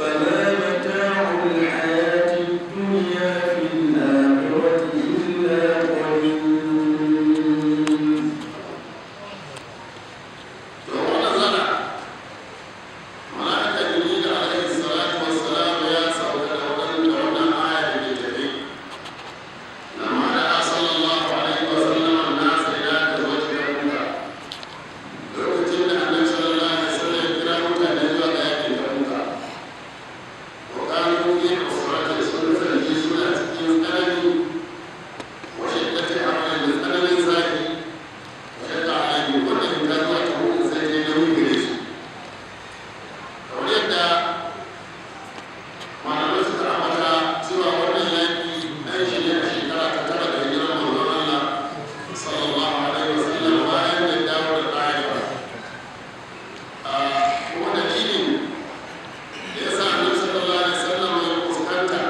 فما متاع الحياة الدنيا في الآخرة إلا قليل. To wannan zana mala'ika Jibril alaihi salatu wassalam ya sauka da wannan aya da ke tafe. Lamma da sallallahu alaihi wasallam an-nas ila tazwij Tabuka, lokacin da Annabi sallallahu alaihi wasallam ya kira mutane zuwa ga yakin Tabuka, wa kanu fi usratin, sun kasance suna cikin tsanani, wa shiddati harrin, da tsananin zafi, wa shadda alaihim, wannan ta zuwa Tabuka sai ta yi nauyi gare su. Kamar yadda malamai suka ambata cewa wannan yaƙi an shi ne a shekara ta 9 da hijirar manzon Allah sallallahu alaihi wasallam, bayan da dawo da Ta'ifa. Kuma dalilin da ya sa Annabi sallallahu alaihi wasallam ya fuskanta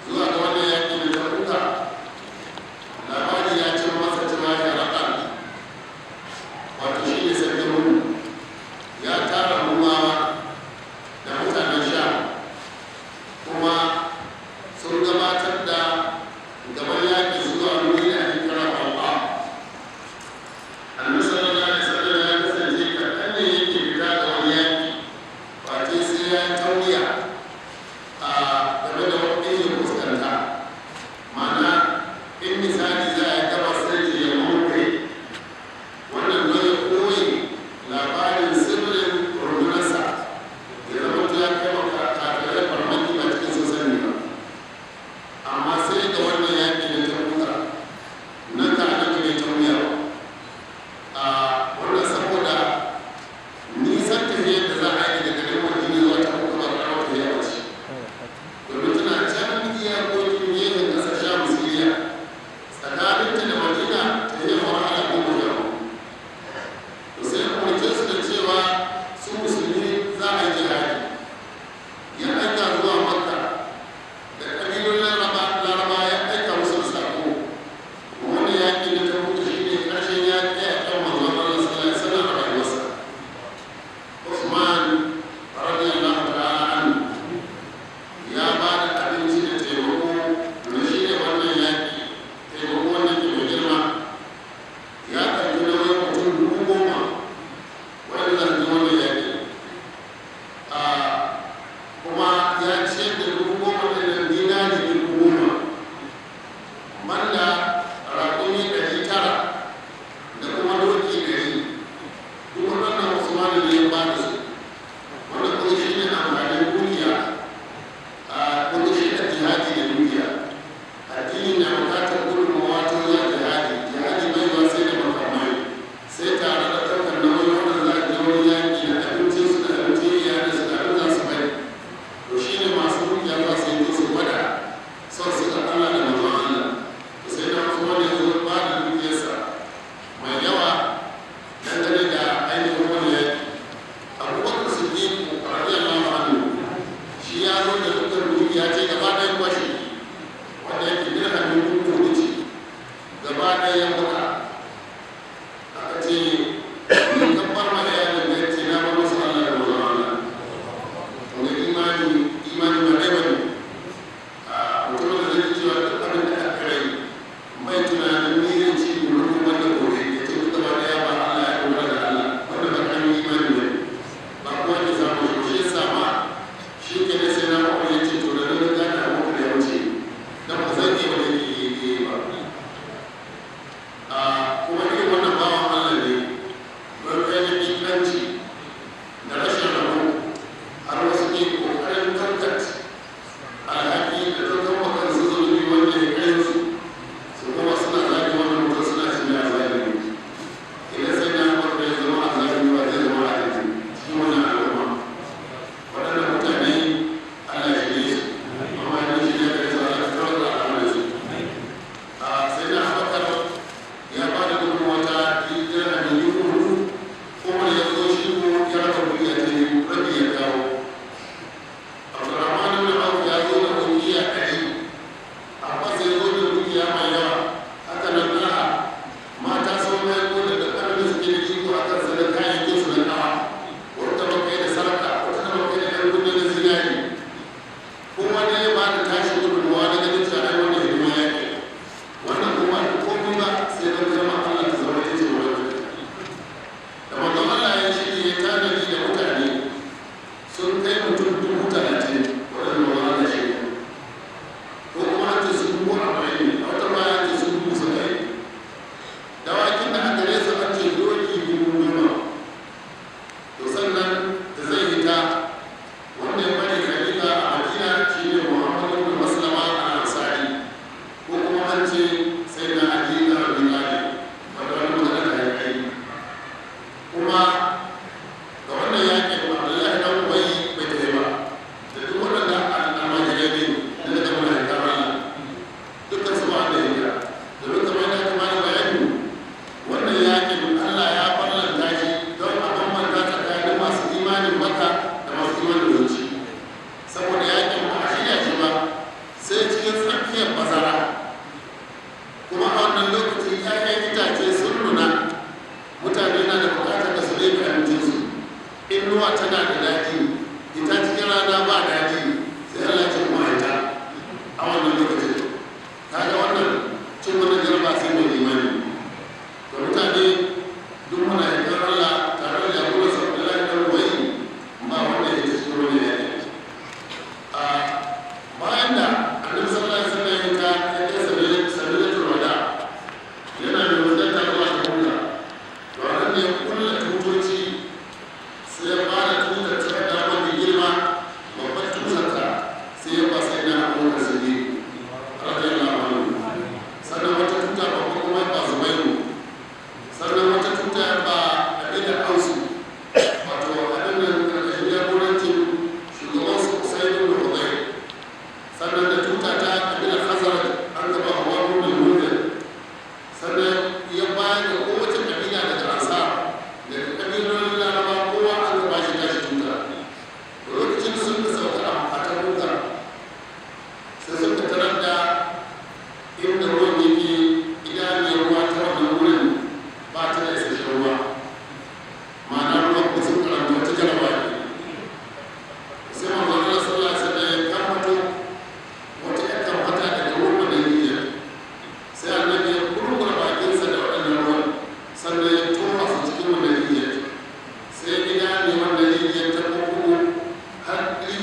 zuwa ga wannan yaƙi na Tabuka, labari ya ce masa cewa ya raƙa, wato shi ne sarkin Rum, ya tara Rumawa da mutanen Sha, kuma sun gabatar da gaban yaƙi zuwa wuri da ake kira Bal'a. Annabi sallallahu alaihi wasallam ya kasance kaɗan ne yake fita ga wani yaƙi face sai ya tauriya a game da wani ya fuskanta. Ma'ana, in misali za a yi gabas, sai ce ya kai wannan don ya koyi labarin sirrin rundunarsa, ya zama ya kai maka kafirai farmaki ba cikin sun sani ba. Amma sai da wannan yaƙi na Tabuka nan ka Annabi bai tauriya ba a wannan, saboda nisan tafiyar da za a yi daga garin Madina zuwa Tabuka ba.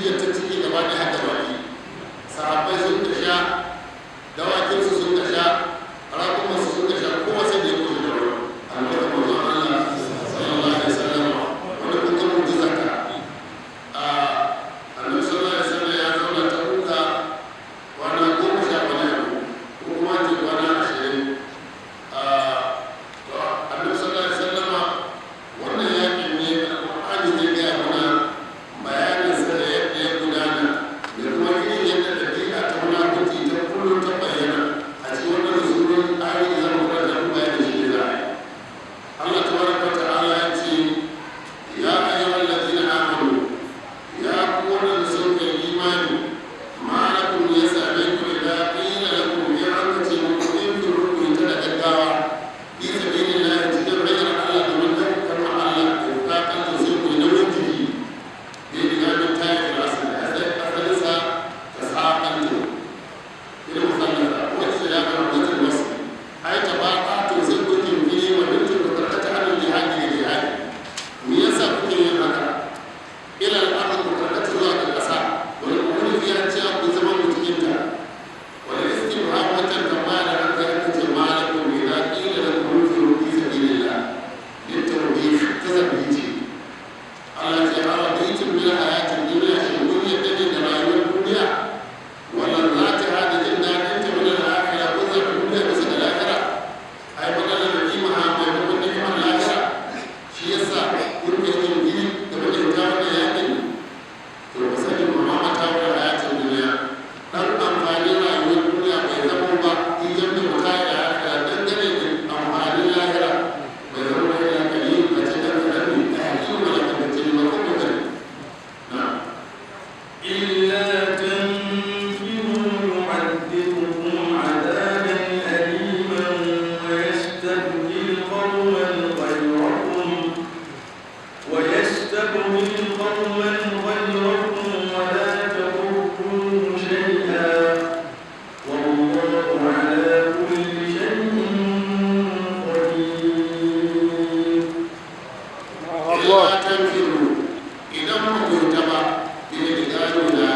Rijiyar ta ciki gaba ɗaya haka baki. Sahabbai sun ka sha, dawakinsu sun ka sha, raƙumansu sun ka sha, kowa sai da ya koshi da ruwa. Albarkar manzon Allah sallallahu alaihi wasallam, wanda kun ga mu'jiza ta. Annabi sallallahu alaihi wasallam ya zauna ta kuka kwana 10 wani abu, ko kuma ce kwana 20. To Annabi sallallahu alaihi wasallam, wannan yakin ne Alƙur'ani zai gaya mana bayanin sa da yadda ya gudana, da kuma irin yadda ɗabi'a ta munafurci ta kullum ta bayyana a cikin wannan sunan ayoyi da zamu karanta. Mu bayanin shi ne za a yi. Allah tabaraka wa ta'ala ya ce: "Ya ayyuhal ladina amanu, ya ku waɗanda sun kai imani, ma lakum, ya same ku, idza qila lakum, ya aka ce muku, infiru, ku yi ta da gaggawa, fi sabilillahi, cikin hanyar Allah, domin ɗaukar kalmar Allah, da ta kanta, sai ku yi nauyin jiki." Da ya diga min tayi da asali asalinsa ta saƙanta irin musallata wacce ya ga mutum wasu ai ta ba ta, to sai ku jinkiri wa dukkan ku karkata hannun jihadi da jihadi. Me yasa kuke yin haka? Ila al-ard, ku karkata zuwa ga ƙasa, wani wani fiya ce ku zama mu cikin ta. Wani istifham, wata tambaya da aka yi, aka ce malakum idza qila lakum infiru fi sabilillah, litawbih, ta zabbi ce. Allah ce: "Araditum bil hayatid dunya, shin kun yadda ne da rayuwar duniya, wannan za ta hada jin daɗin ta, min al-akhirah, kun zaɓi duniya bisa da lahira, ai maganar da ni'ima maimakon ni'imar lahira, shi yasa kun kai jinkiri game da ita wannan yakin? To ku sani ba ma mata wa hayatin duniya, dan amfanin rayuwar duniya bai zama ba idan da mutane da akhira, dangane da amfanin lahira bai zama ba, illa kalil, ba ce dan kaɗan ne, a hakimu wala kan ce ba ko kokari na." إلا تنفروا يعذبكم عذابا أليما ويستبدل قوما غيركم ولا تضروه شيئا، والله على كل شيء قدير. Illa tanfiru, idan ba ku ta ba, bi ne gano da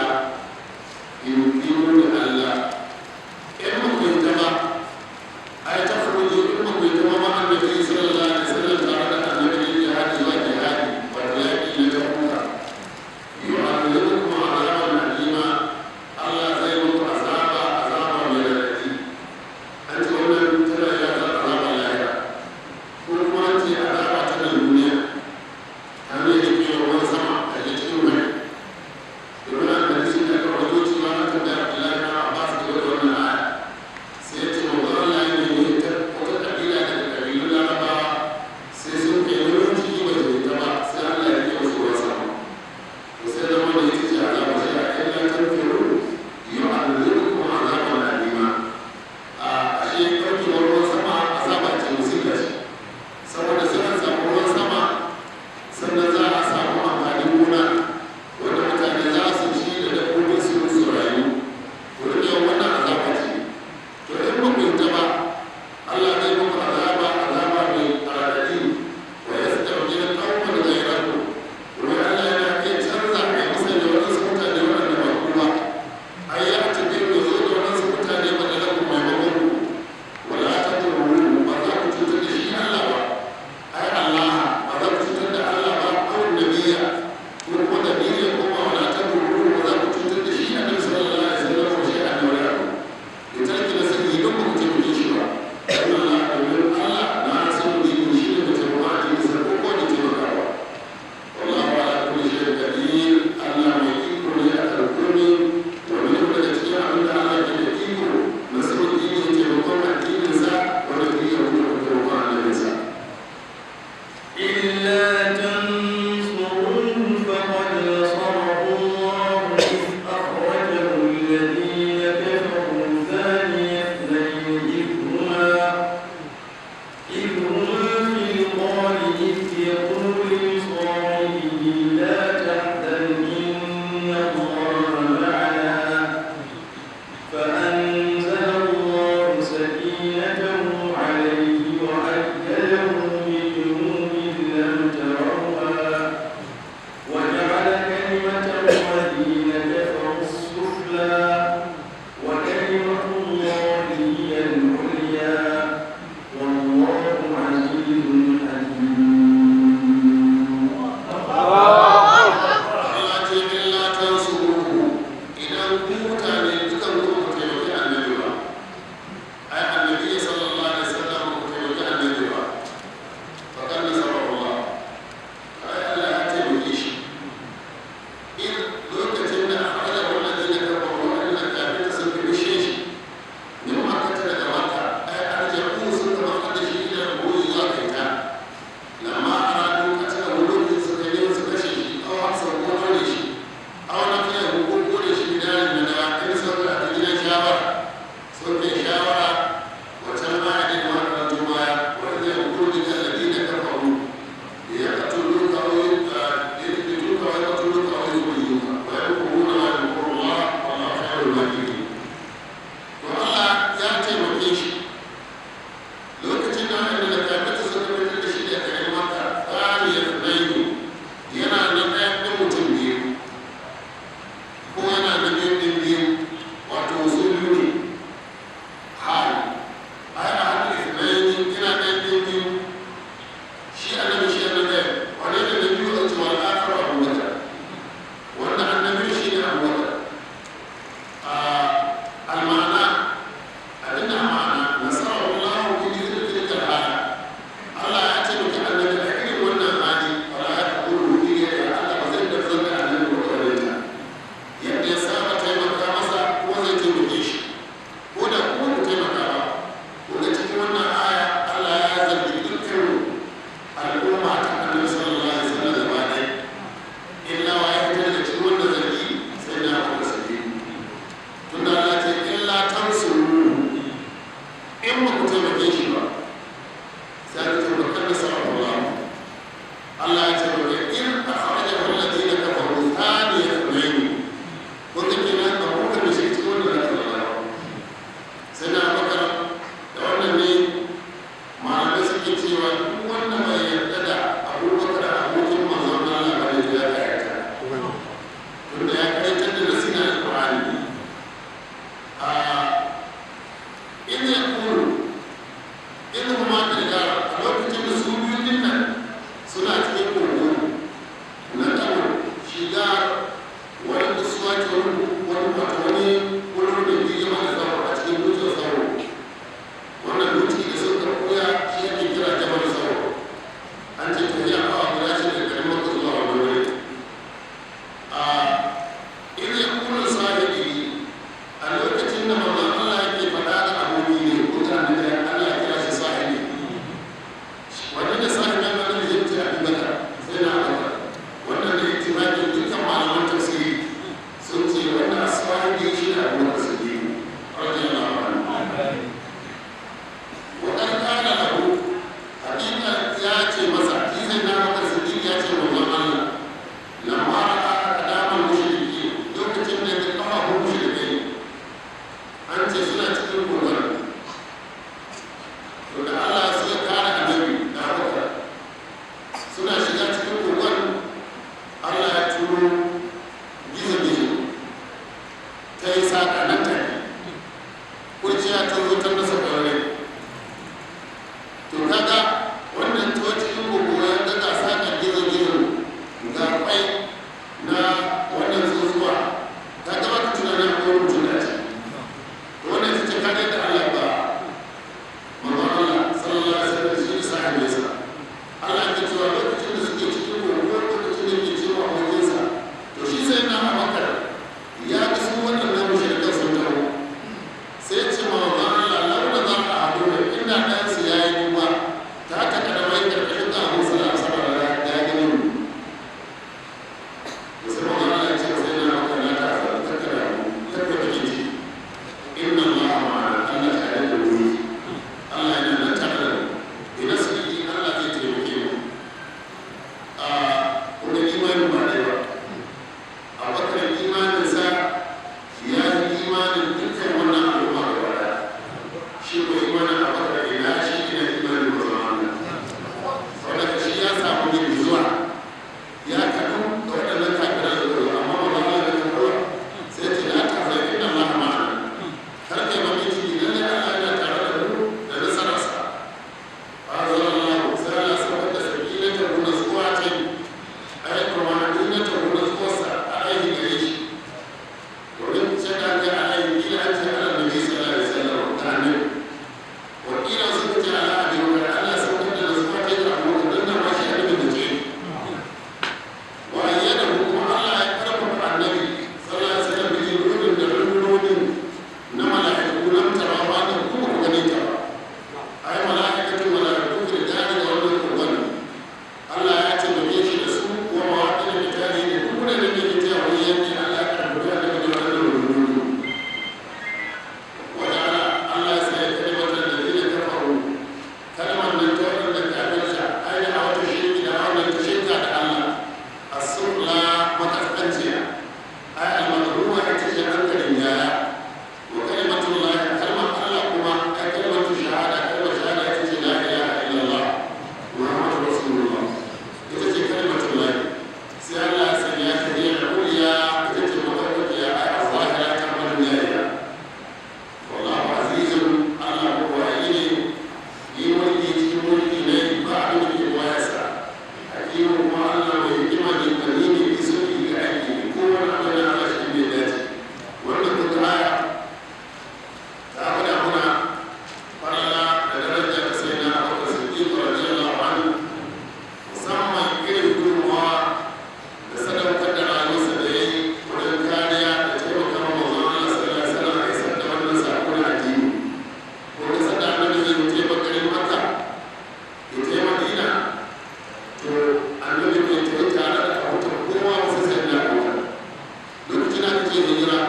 yi saƙa nan take kurciya ta zo ta masa ƙwarai. To kaga wannan tocin kogo ya ga ga saƙar gizo-gizo ga kwai na wannan tsuntsuwa, ka ga baka tunanin akwai mutum a ciki. To wannan ita ce kare da Allah ba manzon Allah sallallahu alaihi wasallam shi da sahabinsa. Allah ke cewa lokacin da suke cikin kogo, lokacin da ke cewa abokinsa, to shi sai na Abubakar ya ga su waɗannan mushrikan sun taho, sai ce ma manzon Allah launa za a haɗu da inda ɗansu ya yi duba ta haka kada mai karkashin ga Abu Salam saboda ya gani mu. To sai manzon Allah ya ce sai na Abubakar na ta tattara tattara bakin ciki, inna Allah ma'ana, Allah tare da mu, Allah yana nan tare da mu, bi nasrihi Allah zai taimake mu. A kuma imanin ba ɗaya ba, Abubakar imaninsa ya yi imanin dukkan wannan al'umma gaba ɗaya. Shi ko imanin Abubakar ina shi ina imanin manzon Allah, saboda shi ya samu girgizuwa ya kaɗu da waɗannan kafiran da zo, amma manzon Allah ya kaɗu sai ce la tahzan inna Allah ma'ana, kar kai bakin ciki, lallai Allah yana tare da mu da nasararsa. Fa anzalallahu, sai Allah saukar da sakinatahu, natsuwa ta yi ai tumaninatahu, natsuwarsa alaihi gare shi, domin sai da aka alaihi kila an ce ala nabi sallallahu alaihi wasallam ta annabi, wa kila suka ce ala abi bakar, Allah saukar da natsuwa ta yi ga Abubakar don da ma shi annabi da ce wa ayyadahu, kuma Allah ya karfafa annabi sallallahu alaihi wasallam bi jibril da rundunonin na mala'iku lam tarawa da kuma ku gane ta ba, ai mala'ikatu mala'iku da gani da wannan kogon Allah ya taimake shi da su wa mawaƙin da tare da duk wanda ke tafiya wani yanki, Allah ya karfafa annabi da wannan rundunoni. Waja'ala, Allah ya sanya kalimatar da zai kafaru, kalmar nan ta waɗanda kafirta, ai da wata shirki da wannan ta shirka da Allah as-sufla makaskanciya, ai al-madhmuma ita ce hankalin yaya, wa kalimatullahi, kalmar Allah kuma ai kalimatu shahada, kalmar shahada ita ce la ilaha illallah muhammadu rasulullah, ita ce kalimatullahi. Sai Allah ya sanya ta hiya al-ulya, ita ce madaukakiya, ai az-zahira ta madaniya. Wallahu azizun, Allah buwaye ne, yi mulki cikin mulki ne ba abin da ke wayarsa, hakimu kuma Allah mai hikima ne, gwani ne bi sulhi ga aiki ne, kowane abu na Allah shi ne dace. Wannan kuka aya ta gwada muna falala da daraja ta sai na Abubakar Siddiq radiyallahu anhu, musamman irin gudunmawa da sadaukar da rayuwarsa da ya yi wajen kariya da taimaka ma manzon Allah sallallahu alaihi wasallam a isar da wannan sako na addini. Ko da sanda annabi zai mutu ya garin Makka ya je Madina, to annabi bai tafi tare da abokan kowa ba sai sai na Abubakar. Lokacin da aka ce hijira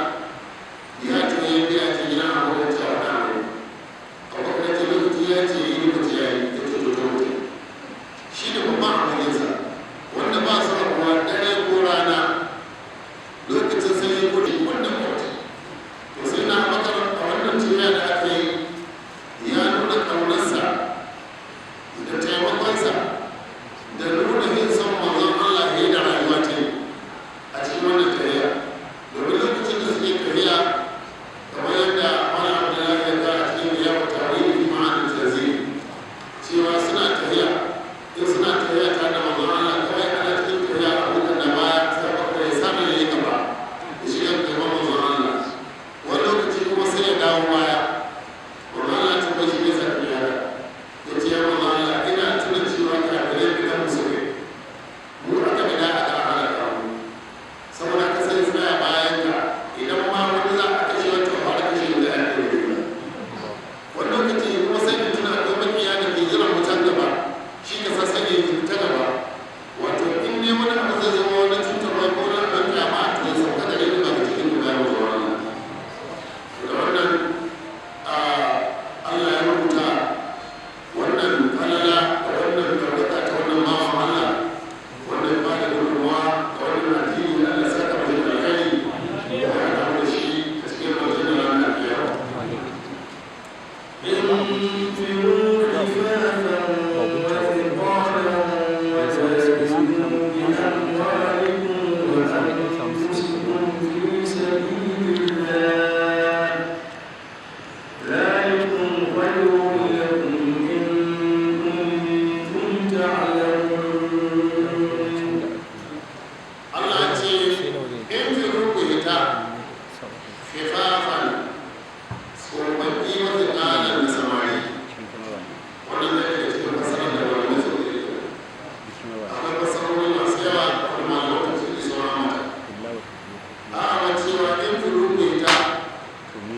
ya ce ya biya ce gidan abokan cewa na abu, Abubakar ya ce lokaci ya ce yi lokaci ya yi, ya ce to ta mutu. Shi ne babban abokinsa wanda ba su rabuwa dare ko rana, lokacin sanyi ko da wannan mutum. To sai na Abubakar a wannan tafiya da aka yi ya nuna ƙaunarsa da taimakonsa da nuna yin son manzon Allah ya yi da rayuwa ta yi a cikin wannan tafiya, domin lokacin da suke tafiya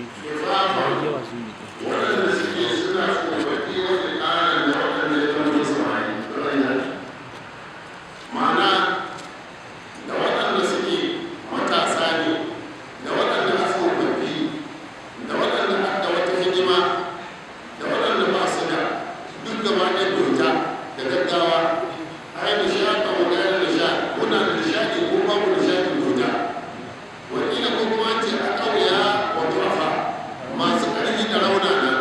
Ya yi yawa zoom ɗin. Waɗanda suke suna tsofaffi, wata ƙarin da waɗanda ya zama samari, ma'ana da waɗanda suke matasa ne, da waɗanda a tsofaffi, da waɗanda da wata hidima, da waɗanda ba su da, duk gaba ɗaya doka da gaggawa. Ai nishaɗa wa gane nishaɗi, kuna da nishaɗi ko babu nishaɗi, doka. Wakila ko kuma ce a ƙauya wa turafa, masu ƙarfi da raunana.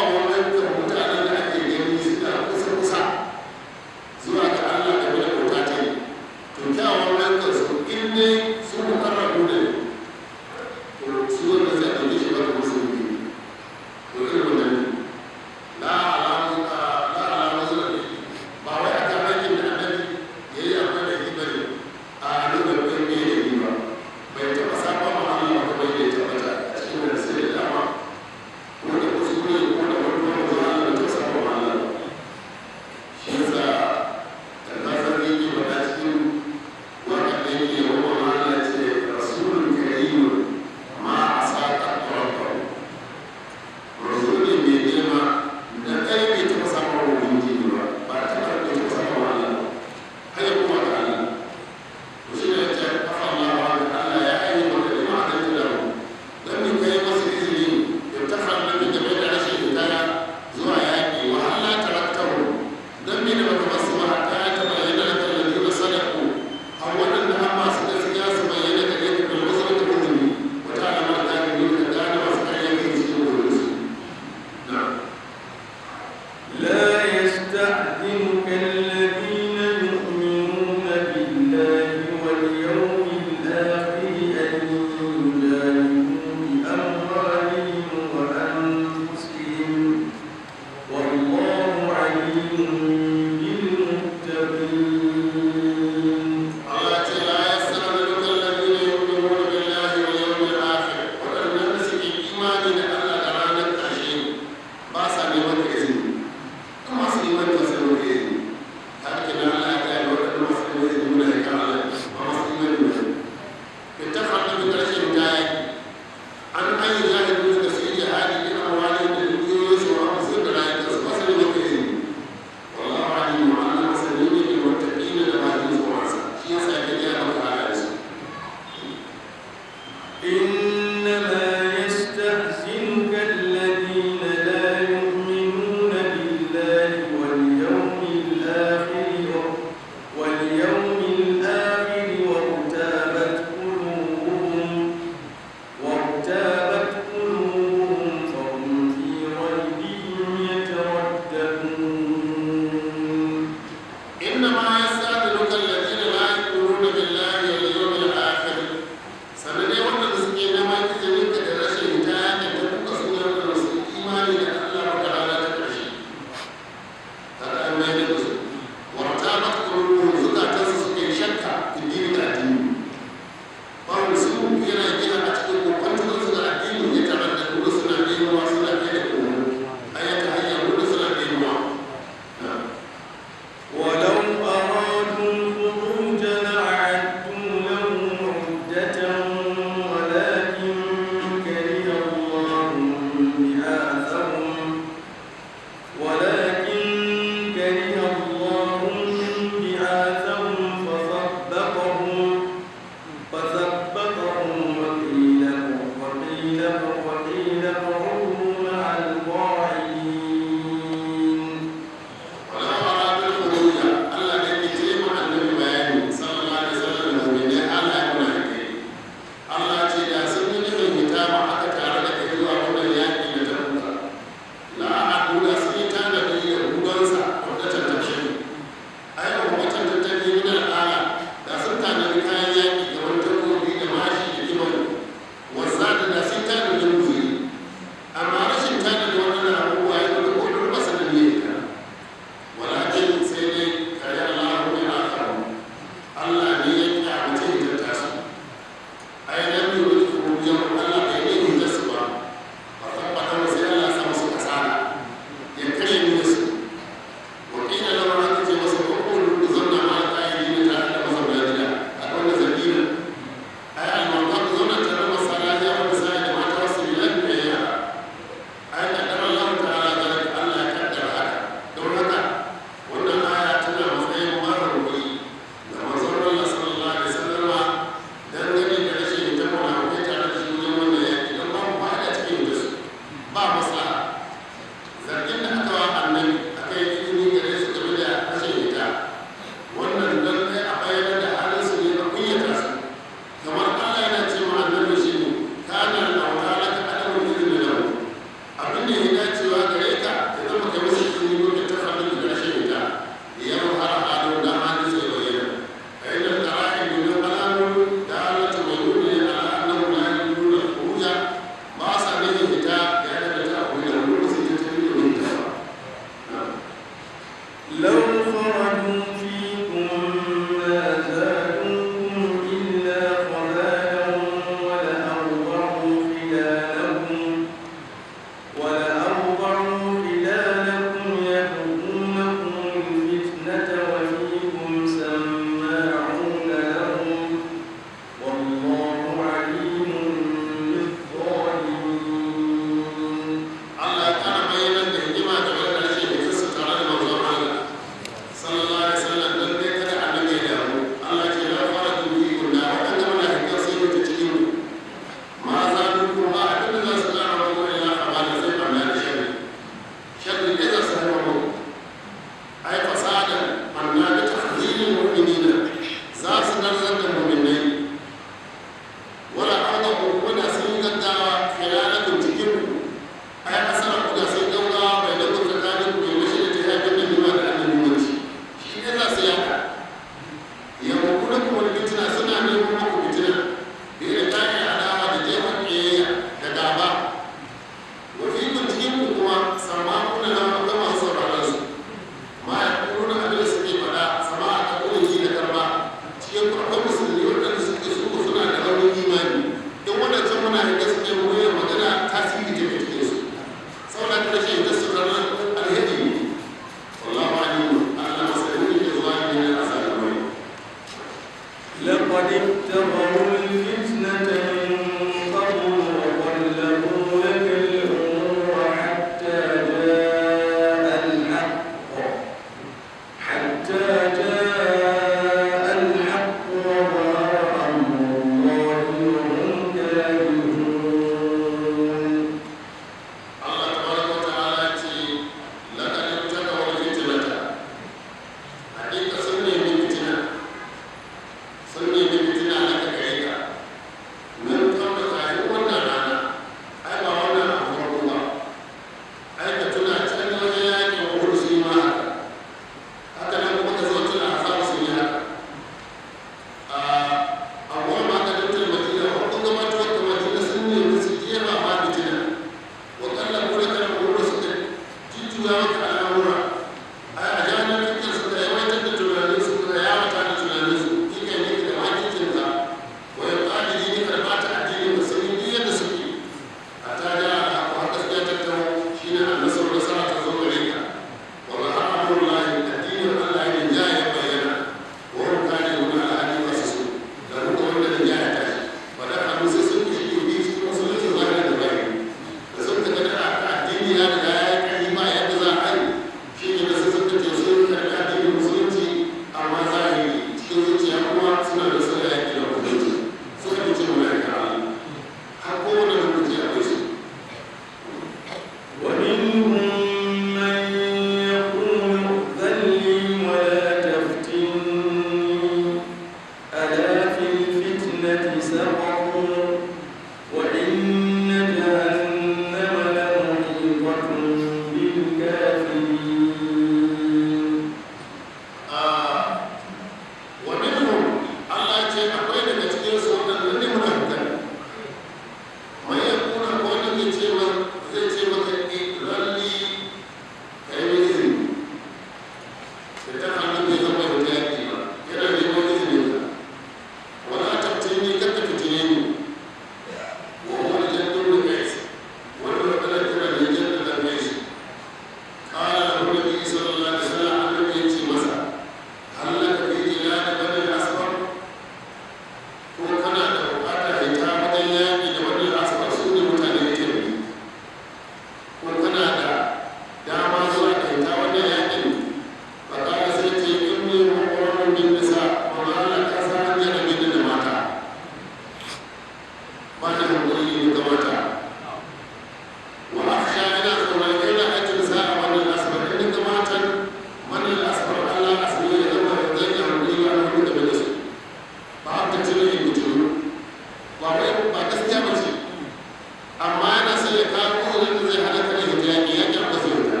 Amma yana son ya kawo uzurin da zai hana kare hita yaƙi, yaƙi ba zai hita.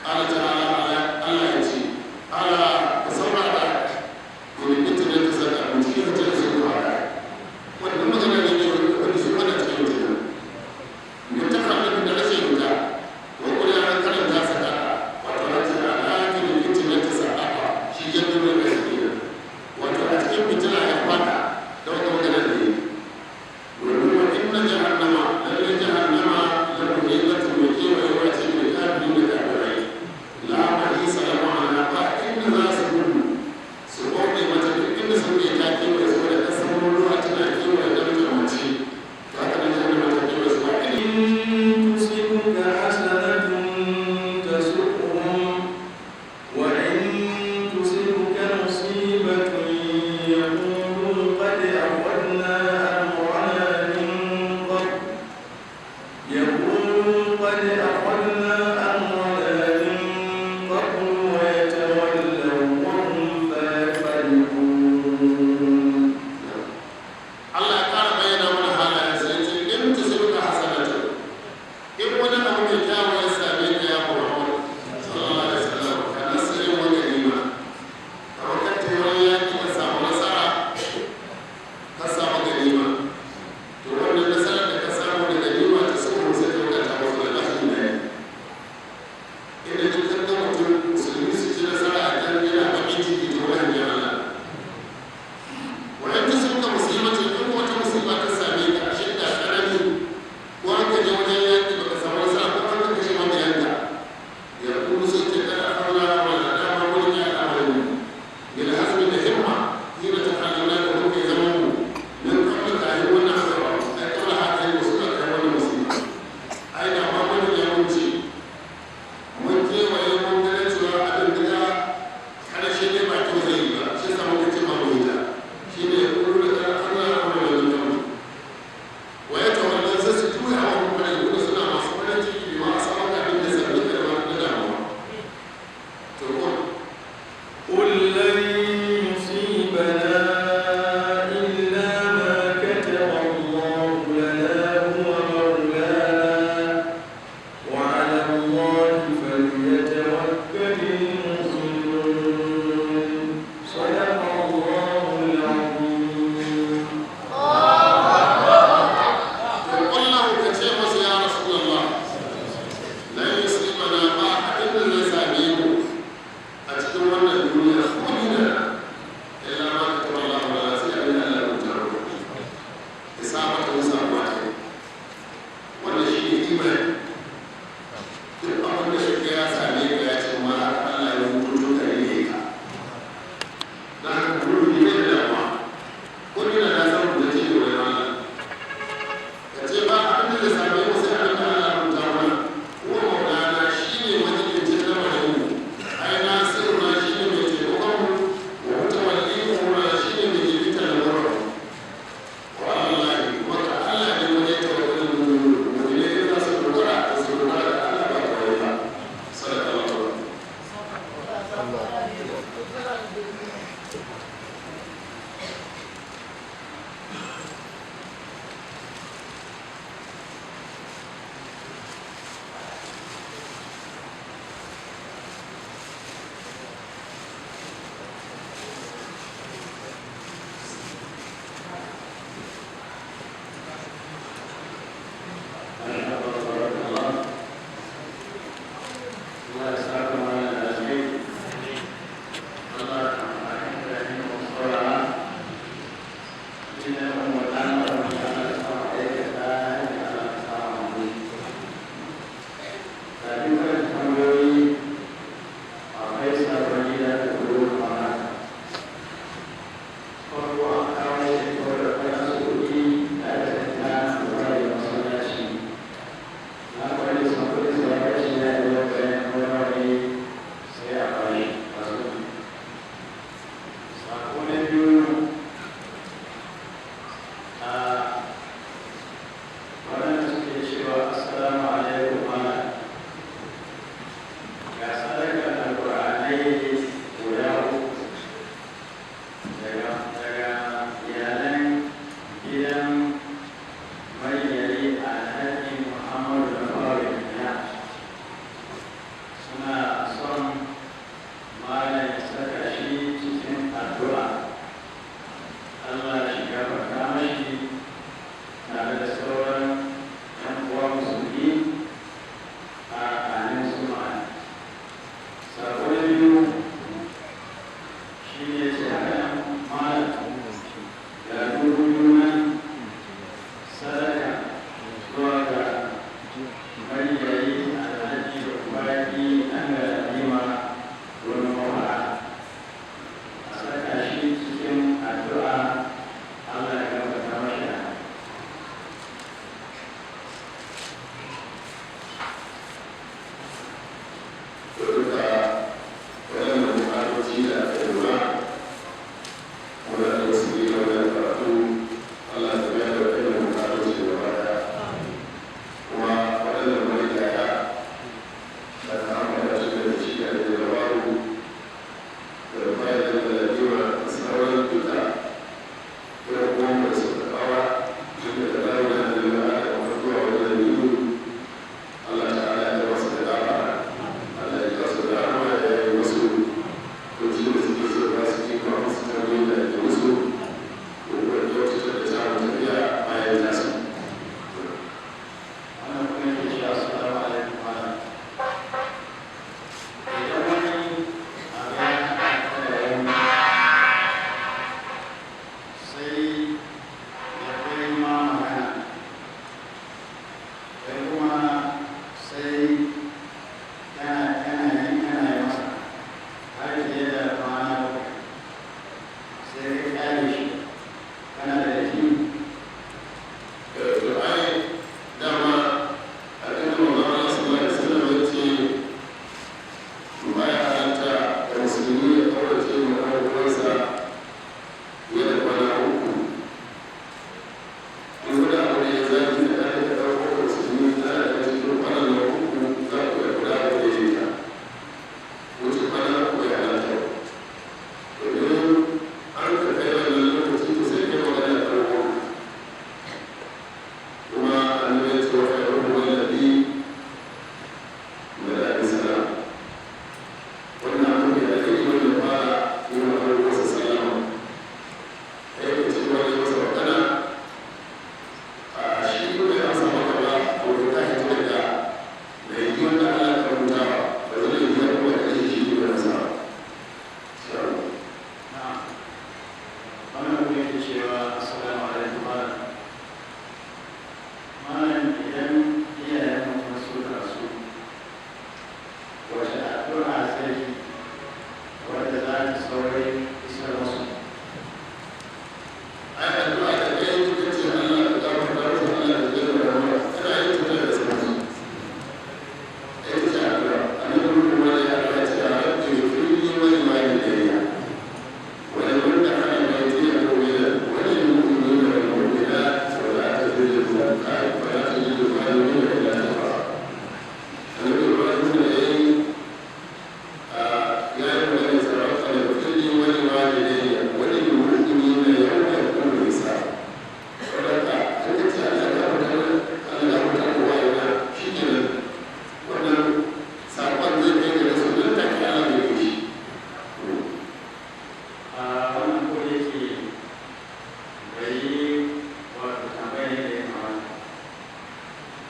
Allah ta'ala, Allah ya ce, ala, ku saurara, domin fitina ta saka a cikin fitina sun fara. Wannan magana ne ne wanda sun fada cikin fitina. Mutakallin da rashin hita, wa kuma an karanta saka, wato an ce ala fitina ta saka, shi ya nuna da shi kenan. Wato a cikin fitina ya fada da wata magana da yi. Domin wa inna jahannama, lalle jahannama la muhitatun, mai kewaye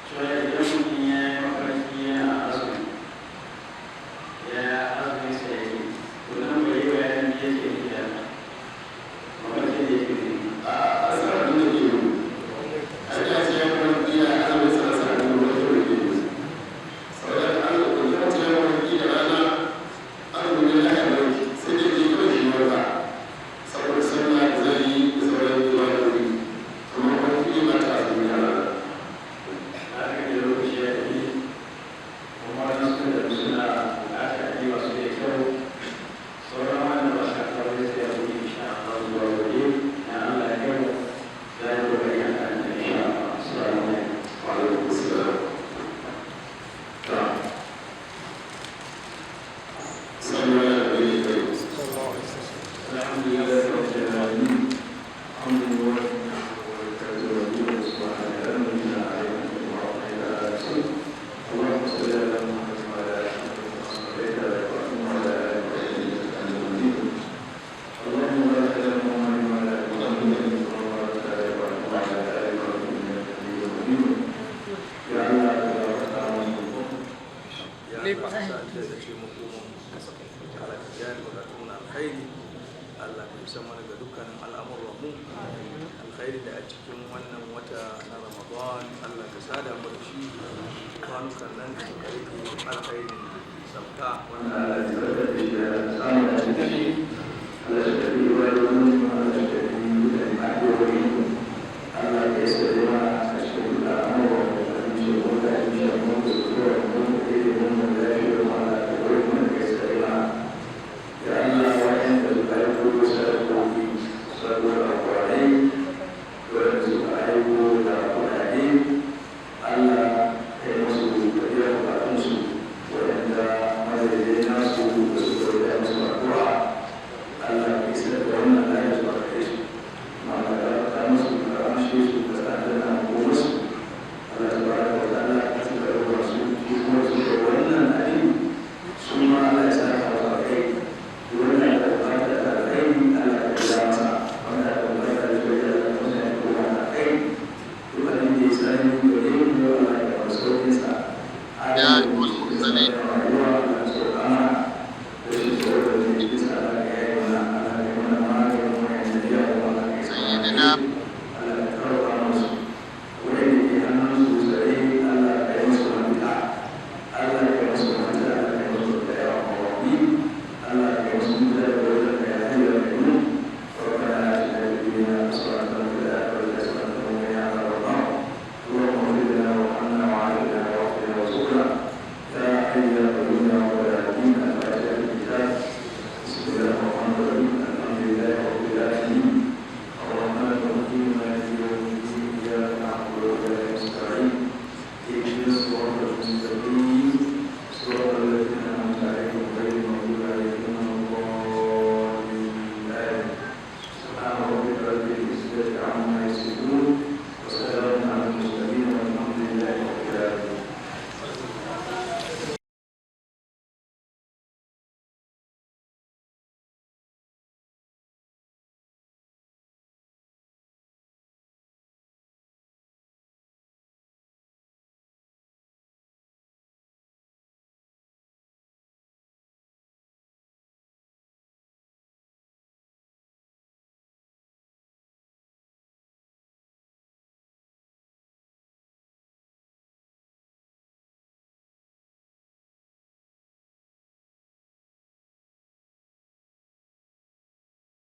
Cewa idan mutum ya yi mafarki yana azumi, ya azumin sa yake, to nan bai yi bayanin me yake nufi da mafarkin da yake nufi. A asarar da ke yi a ya ce ya kuma iya azumin sa asarar da wani kyau ke yi saboda an kuma ce ya kuma da rana azumin ya yi sai dai ke kawai shi wata saboda sallah da zai yi da sauran ibadodi, amma kuma kuɗi ba ta azumi da rana. Na aka da lokaci ya tafi, kuma wasu da suna buƙatar addu'a su da kyau. Sauran wanda ba sa kawo sai a buɗe insha Allah zuwa gobe na Allah ya kai mu, za a yi kokari a karanta insha Allah. Assalamu alaikum. Wa alaikum assalam. Ta sallu ala nabiyyi karim. الحمد لله رب العالمين، الحمد لله والكافرين، سبحانك لا علم لنا الا اللهم صل على محمد وعلى ال محمد كما صليت على ابراهيم وعلى ال ابراهيم انك حميد مجيد. اللهم بارك على محمد وعلى ال محمد كما باركت على ابراهيم وعلى ال ابراهيم انك حميد مجيد. يا الله تبارك وتعالى. Ya Allah ka sa aljanna ce makoman mu. Allah ka biya ni bukatun na alkhairi. Allah ka isa mana ga dukkanin al'amuran mu alkhairi da a cikin wannan wata na Ramadan. Allah ka sada mu da shi kwanukan nan da suka rage, alkhairin da ke sauka wanda Allah ya tabbatar da shi, ya samu da shi da shi. Allah ya tafi ibadodin mu, Allah ya tafi dukkan addu'o'i. Allah ya sare mana a cikin al'amuran mu, da abinci mu, da abinci mu, da sutura mu, da ilimin mu, da lafiyar mu. Allah ka bari mu da sare mana. Ya Allah, wa'anda suka aiko sadakoki, saboda akwarai, wa'anda suka aiko da kuɗaɗe, Allah ka yi musu, ka biya bukatunsu. Waɗanda mazaidai nasu da suka riga musu addu'a, Allah ya isar da wannan layin zuwa gare su. Ma'ana ka ta musu, ka amshe su, ka sa aljanna ko musu. Allah ta baraka wa ta'ala ka suka ɗaura su, su kuma suka yi wannan abin, su ma Allah ya saka musu alkhairi. Wannan da bukata da alkhairi, Allah ya biya masa. Wannan da bukata da alkhairi, Allah ya masa ya koma da alkhairi. Duk abin da ya sani gare mu, Allah ya kawo sauƙinsa. Ya المرسلين.